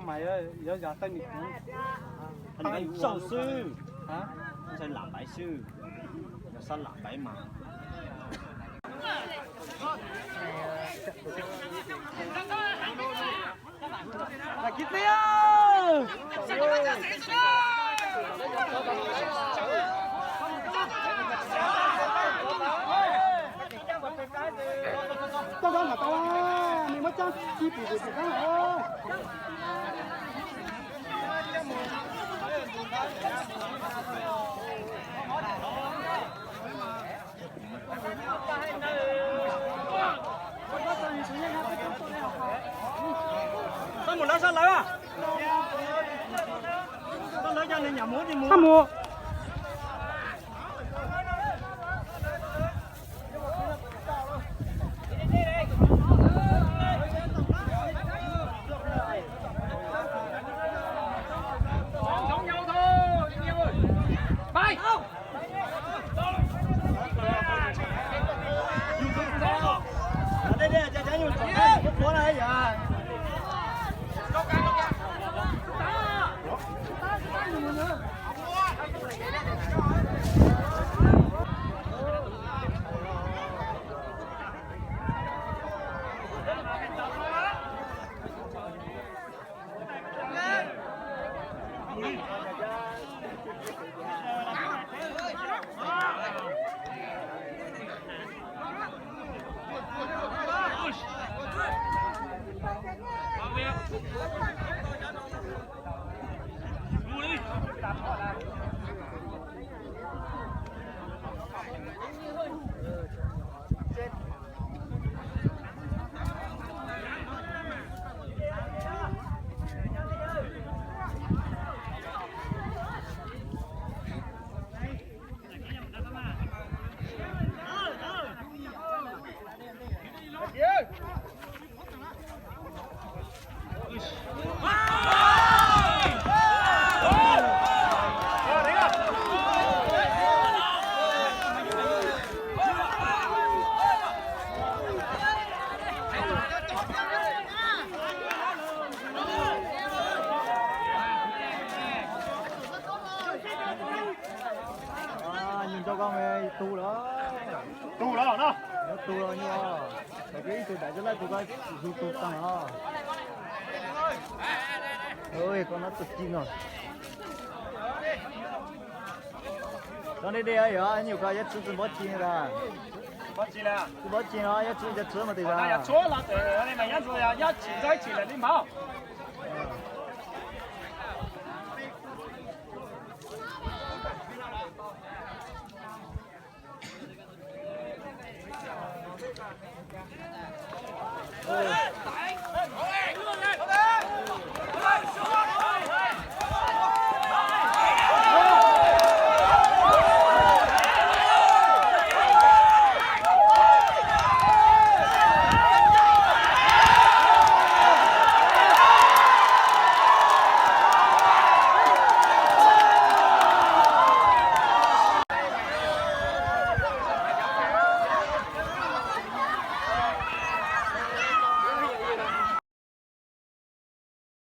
Mas yuav yog teeb meem kuv, ntshai lam paiv xwb, ntshai lam paiv xwb, yog xab lam paiv mas. Txhob mus lawv sab lawv. Txhob mus. Nyuj nco koj tu lawm. Tu lawm no. Nyob tu los nyuj os. Thaum peb ib tug daim coj laj tus koj tsis hlub tu tag os. Koj no tus ci no. Cov deb deb yog nyuj koj yab txwv tsis npov ci tas. Tsis npov ci no yab txwv cov txwv mas tis tas. Yab txwv los yab tsis npov ci lawm li mas.